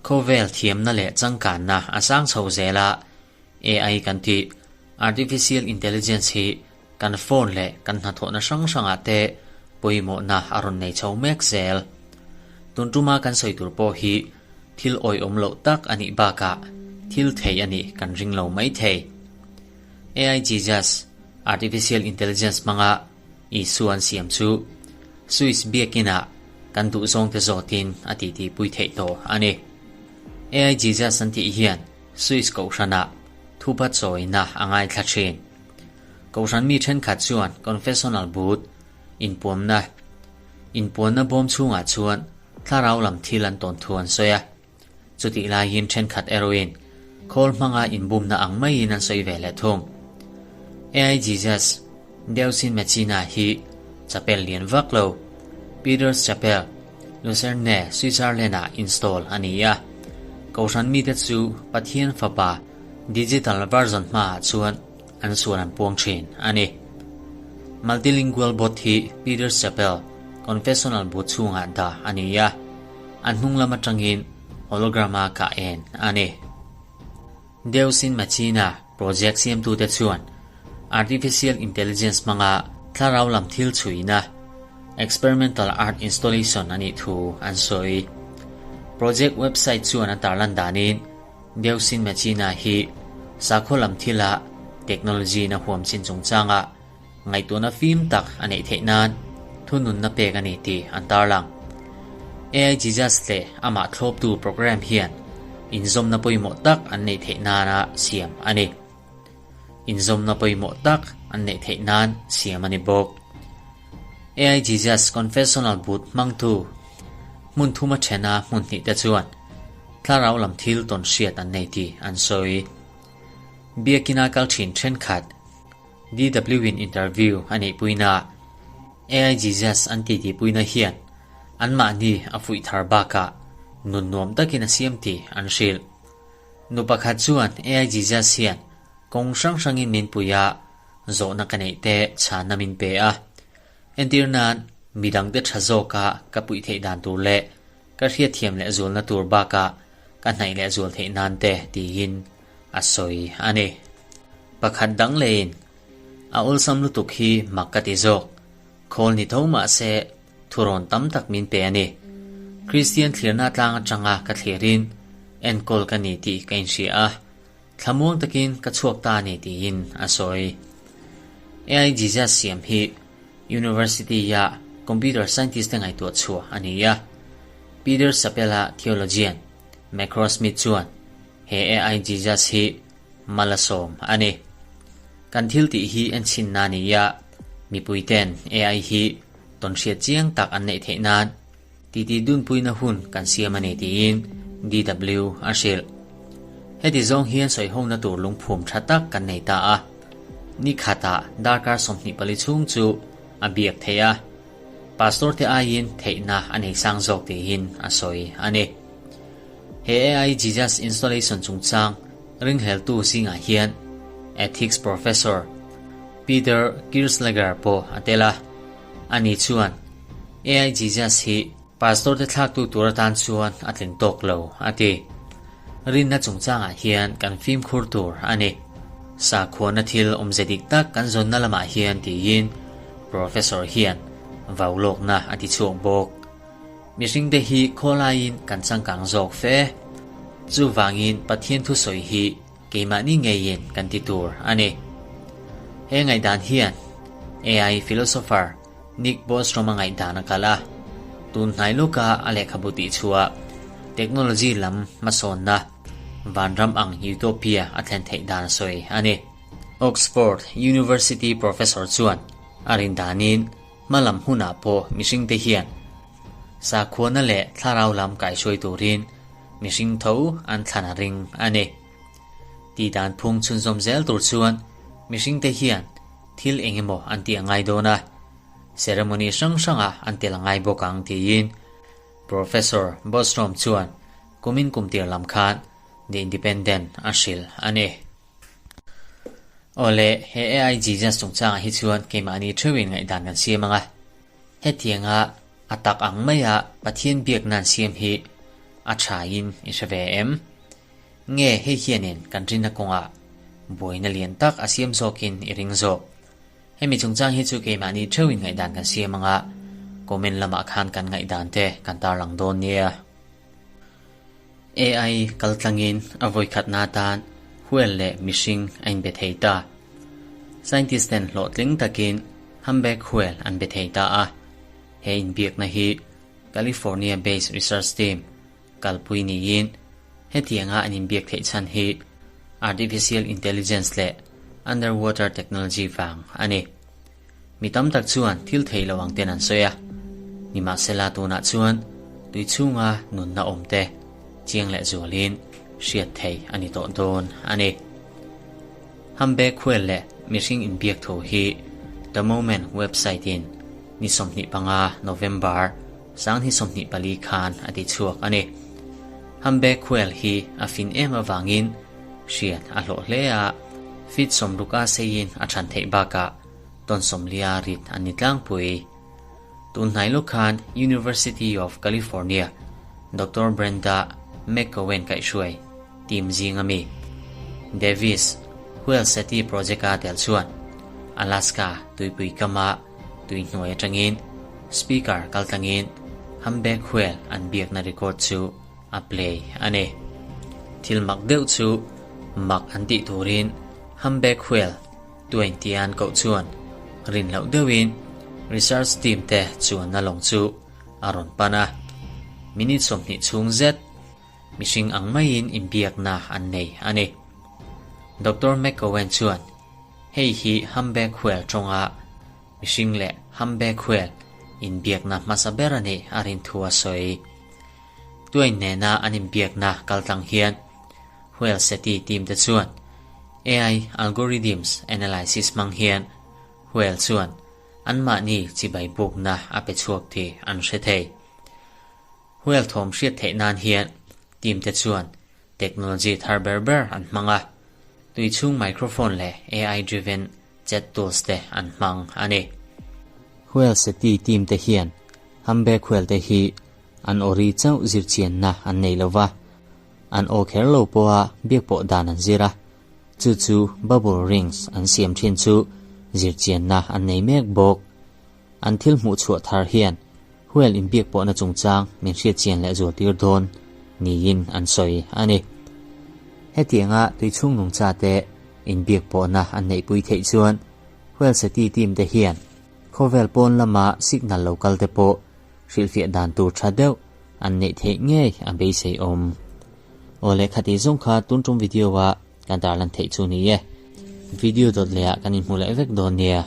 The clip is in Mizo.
Khawvel thiamna leh changkanna a sang chho zel a, AI kan tih, Artificial Intelligence hi kan phone leh kan hnathawhna hrang hrangah te pawimawhna a rawn nei chho mek zel. Tun tuma kan sawi tur pawh hi thil awihawm loh tak a nih bakah thil thei a nih kan ring lo mai thei. AI Jesus, Artificial Intelligence hmanga Isua an siam chu Swiss biakinah kan duhzawngte zawtin a titipui theih tawh a ni. AI Jesus an tih hian Swiss kohhranah thupa chawina a ngaithla thin. Kohhran mi thenkhat chuan confessional booth, inpuamna, inpuanna bawm chhungah chuan thlarau lam thil an tawn thu an sawi a. Chutih laiin thenkhat erawhin khawl hmanga inbumna ang maiin an sawi ve leh thung. AI Jesus, Deus in Machina hi chapel lian vak lo, Peter's Chapel, Lucerne, Switzerland-ah install a ni a. Kohhran mite chu Pathian Fapa digital version hmaah chuan an sual an puang thin a ni. Multilingual bot hi Peter's Chapel Confessional bu chhungah dah a ni a, a hnung lam atangin hologram-a kah en a ni. Deus in Machina project siamtute chuan artificial intelligence hmanga thlarau lam thil chhuina experimental art installation a nih thu an sawi. Project website chuan a tarlan danin Deus in Machina hi sakhaw lam thila technology in a huam chin chungchanga Ngaihtuahna fim tak a neih theih nan thununna pek a ni tih an tarlang. AI Jesus leh amah thlawptu program hian inzawmna pawimawh tak an neih theih nana siam a ni. Inzawmna pawimawh tak an neih theih nan siam a ni bawk. AI Jesus Confessional Booth hmangtu hmun thuma thena hmun hnih te chuan thlarau lam thil tawn hriat an nei tih an sawi. Biakina kal thin thenkhat DW in interview a neihpuina ah AI Jesus an titipuina hian anmahni a fuih thar bakah nun nuam takin a siam tih an hrilh. Nu pakhat chuan AI Jesus hian kawng hrang hrangin min pui a, zawhna ka neih te chhanna min pe a. Entir nan midangte tha zawka ka puih theih dan tur leh ka hriatthiam leh zualna tur bakah ka hnaih leh zual theih nan te tiin a sawi a ni. Pakhat dang leiin a awlsam lutuk hi mak ka ti zawk. Khawl ni tho mah se thurawn tam tak min pe a ni. Kristian thlirna tlang atanga ka thlirin enkawl ka ni tih ka inhria a, thlamuang takin ka chhuak ta a ni tiin a sawi. AI Jesus siam hi University-a computer scientist te ngaihtuah chhuah a ni a. Peter Sapela theologian Macrosmith chuan He AI Jesus hi malasawm a ni. Kan thil tih hi en chhinna a ni a, mipui ten AI hi tawnhriat chiang tak an neih theih nan titi dunpuina hun kan siam a ni tiin DW a hrilh. Heti zawng hian sawihona tur lungphum tha tak kan nei ta a, ni khatah darkar 24 chhung chu a biak theih a, pastor te aiin theihna a nei sang zawk tiin a sawi a ni. He AI Jesus installation chungchang ringhleltu zingah hian Ethics Professor Peter Kirchleger pawh a tel a. Ani chuan AI Jesus hi pastor te thlaktu tur atan chuan a tling tawk lo a ti. Rinna chungchangah hian kan fimkhur tur a ni. Sakhuana thil awmze dik tak kan zawnna lamah hian tiin Professor hian vaulawkna a ti chhuak bawk. Mihringte hi khawlaiin kan changkang zawk fe. Chuvangin Pathian thusawi hi keimahni ngeiin kan ti tur a ni. He ngaihdan hian AI philosopher Nick Bostrom-a ngaihdan a kal a. Tun hnai lawka a lehkhabu tihchhuah technology lam hmasawnna vanram ang utopia a thlen theih dan a sawi a ni. Oxford University professor chuan a rin danin Hma lam hunah pawh mihringte hian sakhuana leh thlarau lam kaihhruai turin mihring tho an thlan a ring a ni. Tihdan phung chhunzawm zel tur chuan mihringte hian thil eng emaw an tih a ngai dawn a, ceremony hrang hrangah an tel a ngai bawk ang tiin Professor Bostrom chuan kumin kumtir lam khan The Independent a hrilh a ni. Awle, he AI Jesus chungchangah hi chuan keimahni theuhin ngaihdan kan siam ang a. Hetianga A tak ang maia Pathian biakna an siam hi a thain i hre ve em? Nge hei hianin kan rinna kawngah buaina lian tak a siam zawkin i ring zawk? Hemi chungchang hi chu keimahni theuhin ngaihdan kan siam anga comment lamah khan kan ngaihdan te kan tarlang dawn nia. AI kaltlangin a vawikhatna atan huel leh mihring a inbe thei ta. Scientist ten hlawhtling takin humpback whale an be thei ta a. He inbiakna hi California based research team kalpui niin hetianga an inbiak theih chhan hi artificial intelligence leh underwater technology vang a ni. Mi tam tak chuan thil thei lo ang ten an sawi a, nimahsela tunah chuan tui chhunga nunna awm te chiang leh zualin hriat thei a ni tawh dawn a ni. Humpback whale leh mihring inbiak thu hi The Moment website in ni 25 November 2024 khan a ti chhuak a ni. Humpback whale hi a fin em avangin hriat a hlawh hle a, feet 60 a seiin a than theih bakah tawn 40 rit an ni tlangpui. Tun hnai lawk khan University of California Doctor Brenda McCowen kaihhruai team zing ami Davis Whale SETI project-a tel chuan Alaska tuipui kama tui hnuai atangin speaker kaltlangin humpback whale an biakna record chu a play a ni. Thil mak deuh chu mak an tih turin humpback whale tuain tia an koh chuan rin loh deuhin research team te chuanna lawng chu a rawn pan a. Minute 20 chhung zet mihring ang maiin inbiakna an nei a ni. Doctor McCowen chuan hei hi humpback whale tawnga mihring leh humpback whale inbiakna hmasa ber a nih a rin thu a sawi. Tuain nena an inbiakna kaltlang hian whale SETI team te chuan AI algorithms analysis hmang hian whale chuan anmahni chibai bukna a pe chhuak tih an hre thei. Whale thawm hriat theih nan hian team te chuan technology thar ber ber an hmang a, tui chhung microphone leh AI driven chat tools te an hmang a ni. Whale SETI team te hian humpback whale te hi an awri chauh zirchianna an nei lova, an aw kher lo pawha biak pawh dan an zir a, chu chu bubble rings an siam thin chu zirchianna an nei mek bawk. An thil hmuh chhuah thar hian whale inbiak pawhna chungchang min hriatchian leh zual tir dawn niin an sawi a ni. Hetianga tui chhung nungcha te inbiak pawhna an neihpui theih chuan whale SETI team te hian khawvel pawn lama signal lo kal te pawh hrilhfiah dan tur tha deuh an neih theih ngei a beisei awm. Aw leh khati zawng kha tun tum video a kan tarlan theih chu ni e. Video dawt leh ah kan inhmu leh vek dawn nia.